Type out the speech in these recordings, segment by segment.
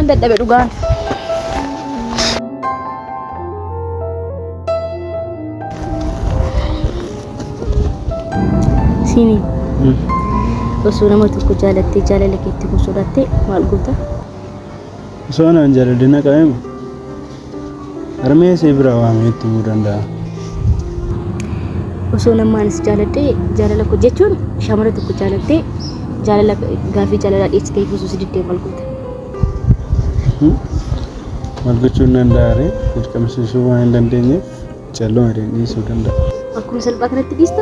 Nan dadhabe dhugaan. Siini. Osoo nama tokko jaalattee jaalala keetti kun sodaatte maal goota? Osoo anaan jaalalli na qabee moo? Harmee isee biraa waamee itti himuu danda'a. Osoo nama anis jaaladhee jaalala koo jechuun shamara tokko jaalattee jaalala gaaffii jaalalaa dhiyeessitee osoo si diddee maal goota? Maal gochuu hin danda'a ree? Dirqamsiisuu waan hin dandeenyeef calluma jedheen dhiisuu danda'a. Akkuma salphaa kanatti dhiista?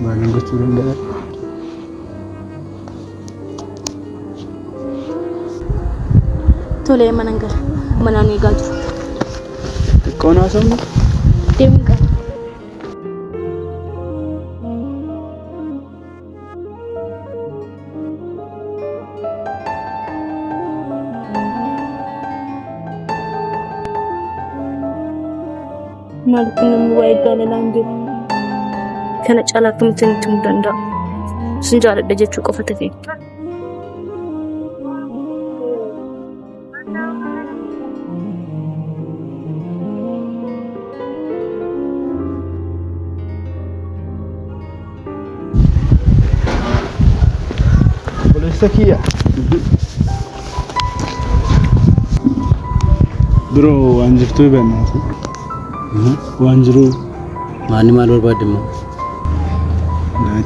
Maalan gochuu danda'a? Tolee manan gala. Manaan eegaa jiru. Xiqqoon haasofnu? Deemuun qaba. Maal kun namni waa'ee jaalalaa hin beeku. Kana caalaa akkamitti nutti himuu danda'a? Sin jaaladha jechuu qofa tafe. Obboleessa kiyya. Biroo waan jirtuu beeknaati. Waan jiruu Maanni maal barbaadde immoo?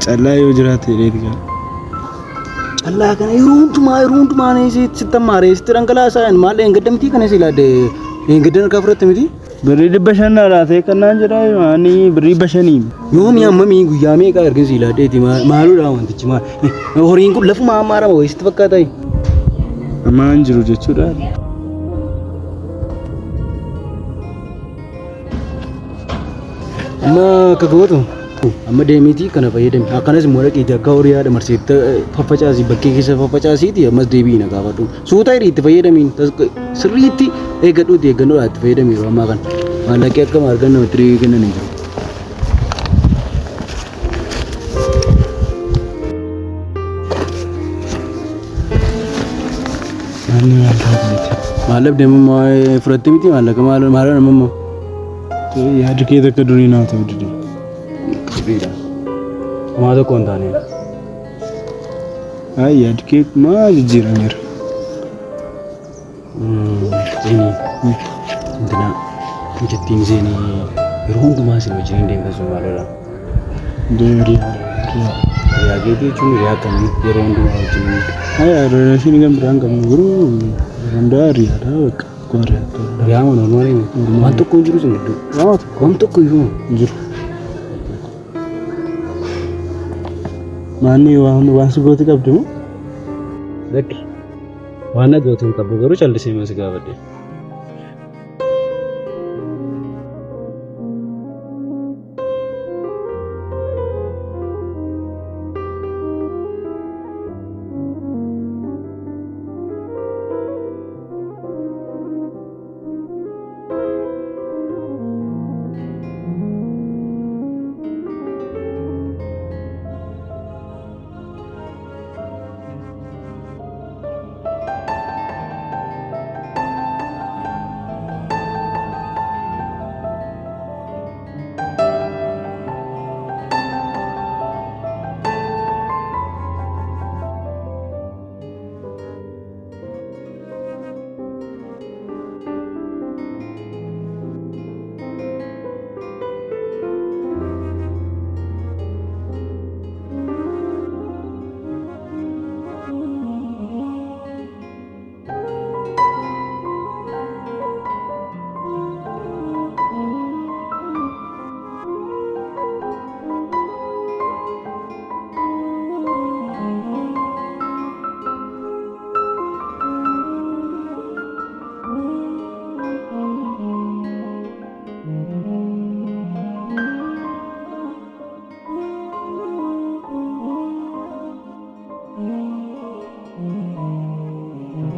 Callaa yoo jiraate jedhee gaa. Callaa kana yeroo hundumaa yeroo hundumaa ani sitti ammaaree sitti dhangalaasaa maal dheengadda mitii kana si ilaadde dheengadda harkaa fudhatte miti. Birrii 500 naa laatee kan naan jedhaa ani birrii 500. Yoomi hammamii guyyaa meeqa erga si ilaaddeeti maaludha wantichi maal horiin kun lafuma ammaarama wayii sitti fakkaata. Ammaa hin jiru jechuudha. Amma akka gootu amma deemiitii kana fayyadami. Akkanas immoo dhaqiitii akka horii haadha marseetti faffacaasii bakkee keessa faffacaasiitii ammas deebi'i na gaafadhu. Suuta hidhii itti fayyadamiin sirriitti eeggadhuuti eeggannoodhaan itti fayyadami yeroo ammaa kana. Maallaqii akkam argan namatti kennan hin jiru. Manni maal taataniiti? Maal dhabde amma fudhatte miti maallaqa maal maal amma immoo. Yaadi kee takka durii naa ta'u dide. Sirriidha. Homaa tokko hin taane. Ay yaadi kee maa jijjiirameera. Seenii. Intina mucattiin seenii yeroo hundumaa isin wajjin hin deemtan sun maalidha? Hiriyaa. Hiriyaa keetii jechuun hiriyaa akkamii yeroo hundumaa wajjin? Ay relation kan biraan qabnu garuu yeroo hundaa hiriyaadha bakka. Akkuma hiriyaatti. Hiriyaa moo normaalii moo? Waan tokko hin jiru isin gidduu. Waan tokko Waan tokko iyyuu hin jiru. Maanni waan waan si goote qabdi moo? Lakki. Waan na goote hin qabdu garuu callisee ma si gaafadhe.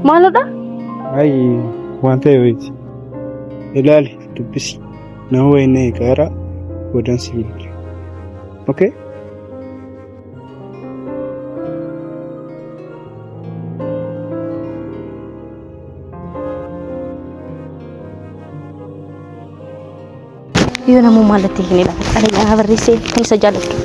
Maalodha? Ay waan ta'e wayiiti. Ilaali dubbisi. Nama wayii na eegaara boodan si bilbila. Okay? Yoo namuu maallatti hin ilaala. Xalayaa barreessee kan isa jaalladhu.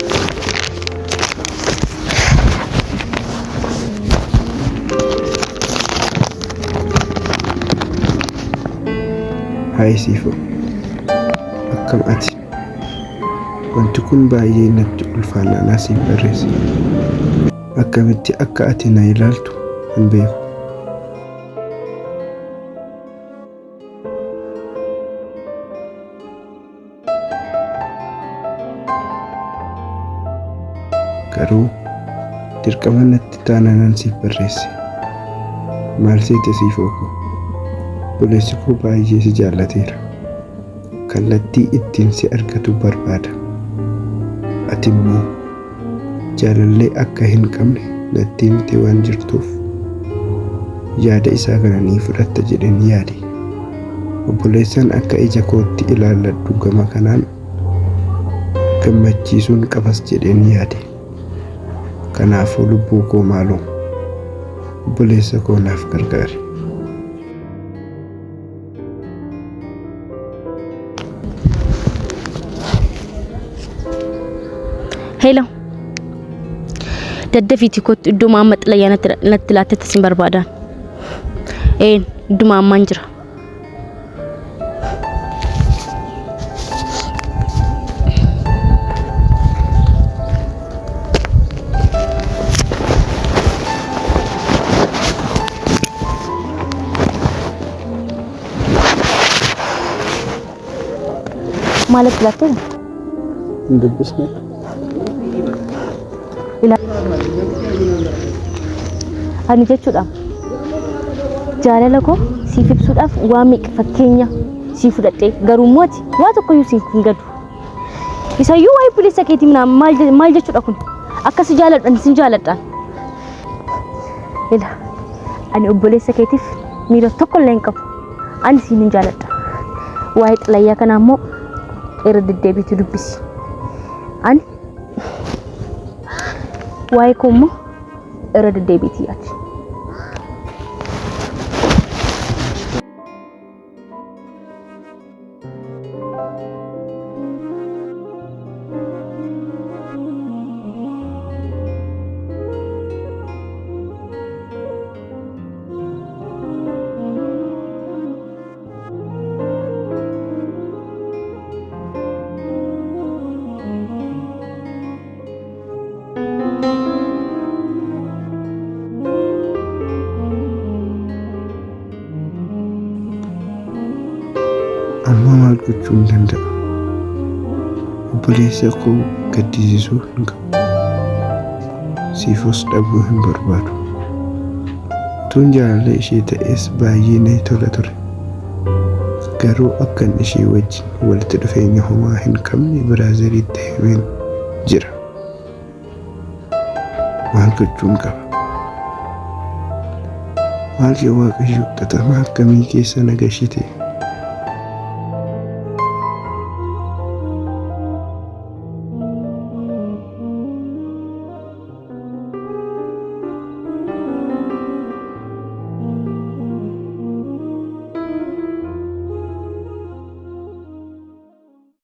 Hayi Siifoo, akkam ati? Wanti kun baay'ee natti ulfaannaan asiif barreesse. Akkamitti akka ati na ilaaltu hin beeku. Garuu dirqama natti taanaanan siif barreesse. Maal seete Siifoo koo? Obboleessi koo baay'ee si jaallateera. Kallattii ittiin si argatu barbaada. Ati immoo jaalallee akka hin qabne natti himtee waan jirtuuf yaada isaa kana ni fudhatta jedheen yaade. Obboleessan akka ija kootti ilaalladhu gama kanaan gammachiisuun qabas jedheen yaade. Kanaafuu lubbuu koo maaloo obboleessa koo naaf gargaari. Hello. Daddafiitii kottu idduma amma xalayyaa natti laattetti sin barbaadaan. Een idduma ammaan jira. Maalatti laattee? Hin dubbisne. Ani jechuudha jaalala koo siif ibsuudhaaf waa meeqa fakkeenya sii fudhadhee garuu immoo ati waa tokkoyyuu siif hin gadu. Isayyuu waa'ee obboleessa keetii minaa maal maal jechuudha kun? Akka si jaaladhu ani sin jaaladhaan. Ila ani obboleessa keetiif miira tokko illee hin qabu. Ani siin hin jaaladha. Waa'ee xalayyaa kanaa immoo irra deddeebiitii dubbisi. Ani waa'ee koo immoo irra deddeebiitii yaadi. Amma maal gochuun danda'a? Obboleessa koo gaddisiisuu hin qabu. Siifos dhabuu hin barbaadu. Utuun jaalallee ishee ta'ees baay'ee na tola ture. Garuu akkan ishee wajjin walitti dhufeenya homaa hin qabne biraazeriitti himeen jira. Maal gochuun qaba? Maal yaa Waaqayyo xaxama akkamii keessa na gashite?